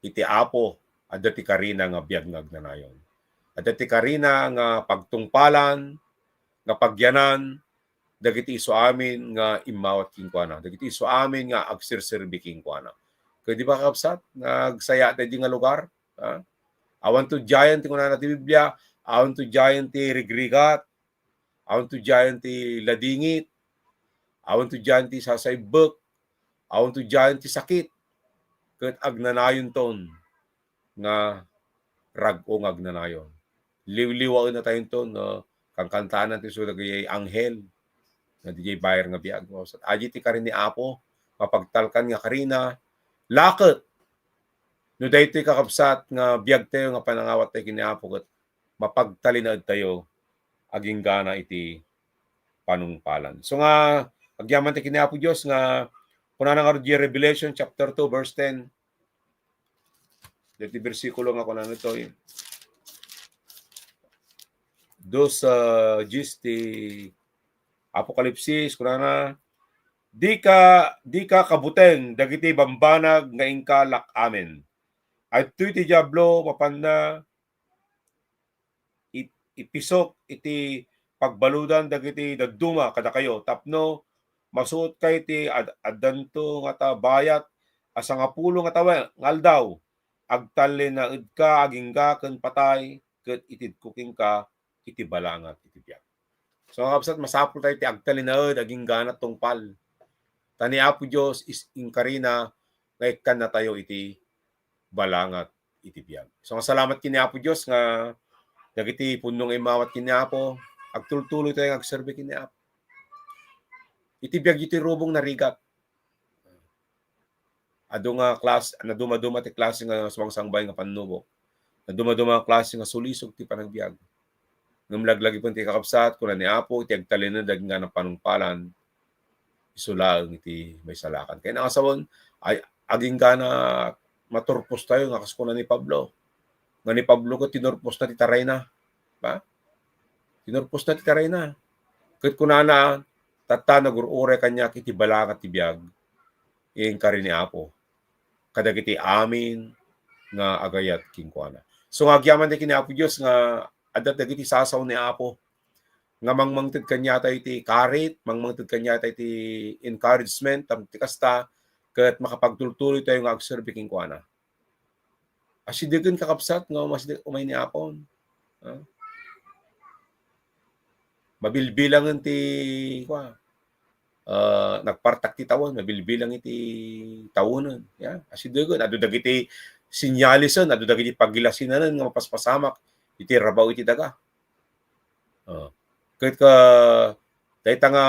iti Apo, adda ti karina nga biag nga agnanayon. Adda ti karina nga pagtungpalan, nga pagyanan, dagiti isu amin nga immawat kenkuana, dagiti isu amin nga agserserbi kenkuana. Ket di ba, kakabsat, nga agsaya daydi nga lugar? Ha? Awan to diayen ti kunana ti Biblia, awan to diayen ti rigrigat, awan to diayen ti ladingit, awan to diayen ti sasaibbek, awan to diayen ti sakit, ket agnanayonton nga rag-o nga agnanayon. Liwliwaennatayonton, no? Kankantaananto isu dagiti anghel nga diay bayar nga biag. Adi ti karin ni Apo, mapagtalkan nga karina, laket no daytoy, kakabsat, nga biagtayo nga panangawattayo ken ni Apo ket mapagtalinaedtayo agingga iti panungpalan. So nga, agyaman tayo ken ni Apo Dios nga kunana ngarud iti Revelation chapter two, verse ten. Daytoy bersikulo nga kunana ditoy, dos, ah, dies ti Apokalipsis, kunana, "Dika, dika kabuteng dagiti bambanag nga inka lak-amen." Adtoy ti Diablo, mapanna ip-, ipisok iti pagbaludan dagiti dadduma kadakayo tapno masuotkay ti ad-, addanto ngata bayat a sangapulo nga tawen-, nga aldaw. Agtallinaedka agingga ken patay, ket itedko kenka iti balangat iti biag. So, mga kabsat, masapul tayo ti agtallinaed agingga tungpal. Ta ni Apo Dios is inkarina nga ikkannatayo iti balangat iti biag. So, salamat ken ni Apo Dios nga dagiti pudno nga immawat ken ni Apo, agtultuloy tayo nga agserbi ken ni Apo. Iti biag iti rubong narigat. Adu nga klas-, nadumaduma ti klase nga sumangsangbay nga pannubok. Nadumaduma nga klase nga sulisog ti panagbiag. Ngem laglagipen ti kakabsat, kuna ni Apo, iti agtalinaed agingga nga panungpalan, isu laeng iti maisalakan. Kayatna nga sawen, ay, agingga nga maturpostayo nga kas kuna ni Pablo. Nga ni Pablo ket tinurposna ti tarayna. Ba? Tinurposna ti tarayna. Ket kunana, tatta nagur-uray kaniak iti balanga ti biag, inkari ni Apo kadagiti amin nga agayat kenkuana. So, nga agyaman ti ken ni Apo Dios nga adda dagiti sasao ni Apo nga mangmangted kaniatayo iti karit, mangmangted kaniatayo iti encouragement, tapno ti kasta, ket makapagtultuloy tayo nga agserbi kenkuana. Asidegen, kakabsat, nga umas-, umay ni Apo. Ha? Mabilbilangen ti, kua, ah, nagpartak ti tawen, mabilbilang iti tawenen. Ya, asidegen, adu dagiti sinyalisen, adu dagiti pagilasinanen nga mapaspasamak iti rabaw iti daga. Ah, ket ka, dayta nga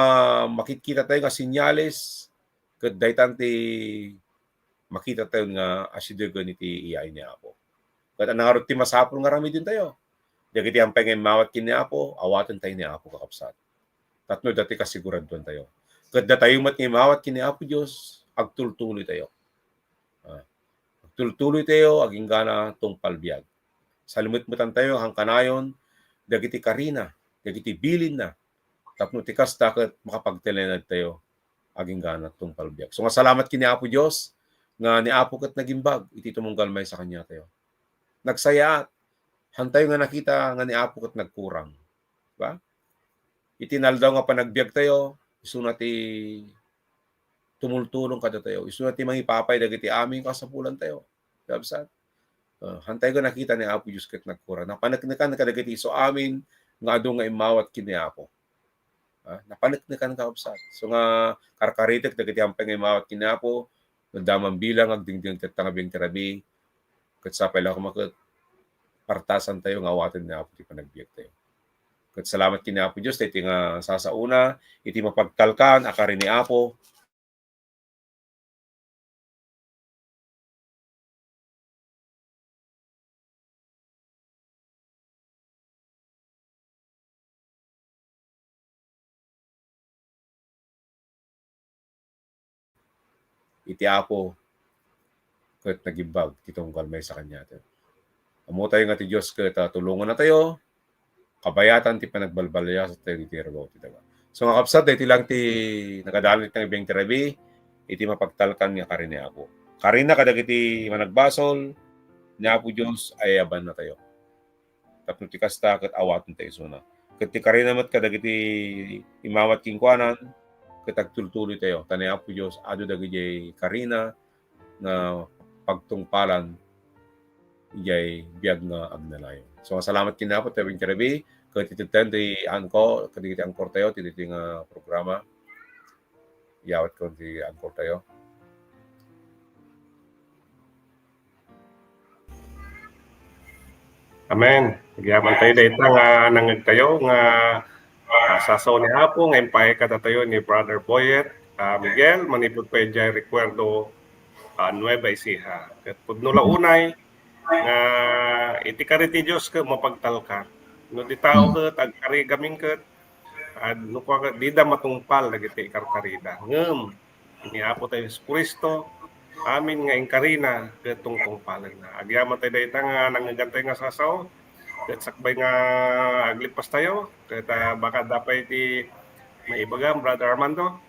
makitkita tayo nga sinyales, ket daytan ti makita tayo nga asidegen iti iyaay ni Apo. Ket ania ngarud ti masapul nga aramiden tayo? Dagiti ampay nga immawat ken ni Apo, awaten tayo ni Apo, kakabsat. Tapno adda ti kasigurantuan tayo. Ket datayo met nga immawat ken ni Apo Dios, agtultuloy tayo. Ah, agtultuloy tayo, aginggana tungpal biag. Salimetmetan tayo, hangkanayon, dagiti karina, dagiti bilinna, tapno ti kasta ket makapagtalinaed tayo aginggana tungpal biag. So nga salamat ken ni Apo Dios, nga ni Apo ket nagimbag iti tumunggal maysa kaniatayo. Nagsayaat, hantayo nga nakita nga ni Apo ket nagkurang. Diba? Iti naldaw nga panagbiag tayo, isuna ti tumultulong kadatayo. Isuna ti mangipapay dagiti amin kasapulan tayo. Kabsat. Ah, hantayo nga nakita ni Apo Dios ket nagkurang. Napaneknekan kadagiti isu amin nga adu nga immawat ken ni Apo. Ah, napaneknekan, kakabsat. So nga karkaritek dagiti ampay nga immawat ken ni Apo, nadamang bilang agdingding tatta nga biag ti rabii, ket sapay la koma ket partasan tayo nga awaten ni Apo ti panagbiag tayo. Ket salamat ken ni Apo Dios, daytoy nga sasaona iti mapagtalkan a kari ni Apo. Iti Apo ket nagimbag ti tunggal maysa kaniatayo. Ammo tayo nga ti Dios ket, ah, tulonganna tayo, kabayatan ti panagbalbaliwasat tayo iti rabaw ti daga. So, nga kabsat, daytoy lang ti nakadalan iti nga biag ti rabii, iti mapagtalkan nga kari ni Apo. Karina kadagiti managbasol, ni Apo Dios, ayabanna tayo. Tapno ti kasta ket awaten tayo isuna. Ket ti karina met kadagiti immawat kenkuana, ket agtultuloy tayo. Ta ni Apo Dios, adu dagiti karina nga pagtungpalan idiay biag nga agnanayon. So, salamat ken ni Apo, tayo iti rabii, ket iti ten ti anko, kadagiti angkor tayo, iti, iti nga programa. Iyawat ko ti angkor tayo. Amen. Agyaman tayo dayta nga nangngeg tayo nga, ah, sasao ni Apo nga impaay kadatayo ni Brother Boyet, ah, Miguel, manipud pay idiay Recuerdo, ah, Nueva Ecija. Ket pudno la unay nga iti kari ti Dios ket mapagtalkan. No di tao ket agkari gamin ket, ah, no kua ket dida matungpal dagiti ikarkarida. Ngem ni Apo tayo Jesu-Cristo, amin nga inkarina ket tungtungpalenna. Agyaman tayo dayta nga nangngegan tayo nga sasao, ket sakbay nga aglippas tayo, ket, ah, baka adda pay ti maibagam, Brother Armando.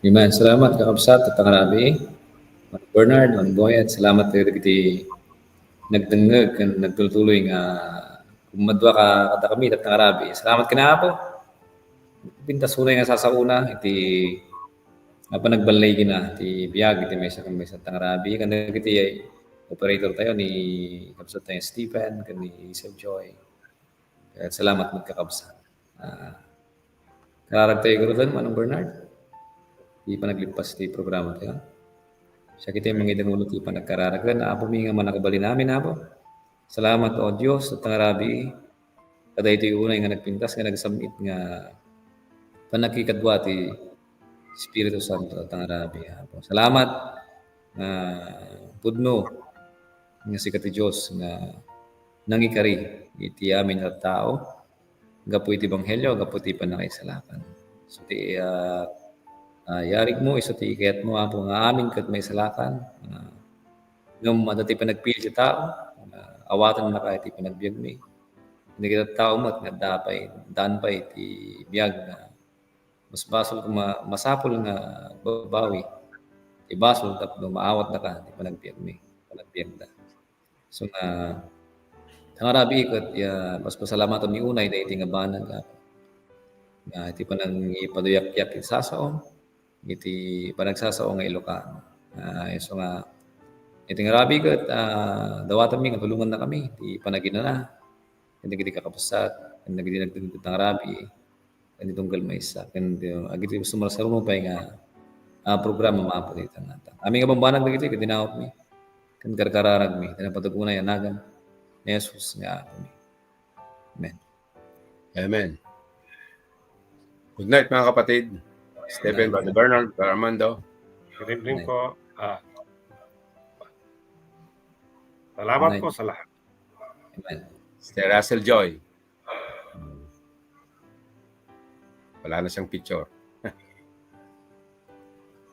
Amen. Salamat, kakabsat, tatta nga rabii. Manong Bernard, Manong Boyet, salamat tayo dagiti nagdengngeg ken nagtultuloy nga kummadua ka, kadakami, tatta nga rabii. Salamat ken ni Apo. Pintas unay nga sasaona iti, ah, panagballigina ti biag iti maysa ken maysa tatta nga rabii. Ken dagiti operator tayo ni kabsat tayo Stephen ken ni Sir Joy. Ket salamat met, kakabsat. Ah, kararag tayo garuden, Manong Bernard. Ti panaglippas ti programa tayo. Siak iti mangidangolo ti panagkararag. Apo mi nga mannakabalin amin, Apo. Salamat, O Dios, tatta nga rabii. Kadaytoy unay nga nagpintas nga nagsam-it nga panagkikadua ti Espiritu Santo, tangarabi, Apo. Salamat nga pudno nga sika ti Dios nga nangikari iti amin a tao gapu iti ebanghelio, gapu iti panangaisalakan. So ti, ah, ah, yarigmo, isu ti kayatmo, Apo, nga amin ket maisalakan. Ah, ngem adda ti panagpili ti tao, ah, awatennaka iti panagbiagmi. Dagiti tao met nga adda pay, daan pay iti biag nga mas basol nga ma-, masapul nga babawi ti basol tapno maawatdaka ti panagbiagmi, panagbiagda. So nga, tangarabi ket ya, mas pasalamatan mi unay daydi nga banag nga, nga iti panangipaduyak-yak iti sasaom, iti panagsasao nga Ilocano. Ah, so nga, iti ngarabi ket, ah, dawatanmi nga tulongannakami ti panaginana, ken dagiti kakabsat, ken dagiti nagtultultangarabi, ken ti tunggal maysa, ken ti, agiti gusto masaruno pay nga, ah, programa maapo dita nga. Amin nga bambanag dagiti, ket dinawatmi, ken karkararagmi, iti napatag unay a nagan ni Jesus nga Apomi. Amen. Amen. Good night, mga kapatid. Stephen, Brother Bernard, Brother Armando. Good evening po. Ah, salamat po sa lahat. Amen. Sister Russell Joy. Wala na siyang picture.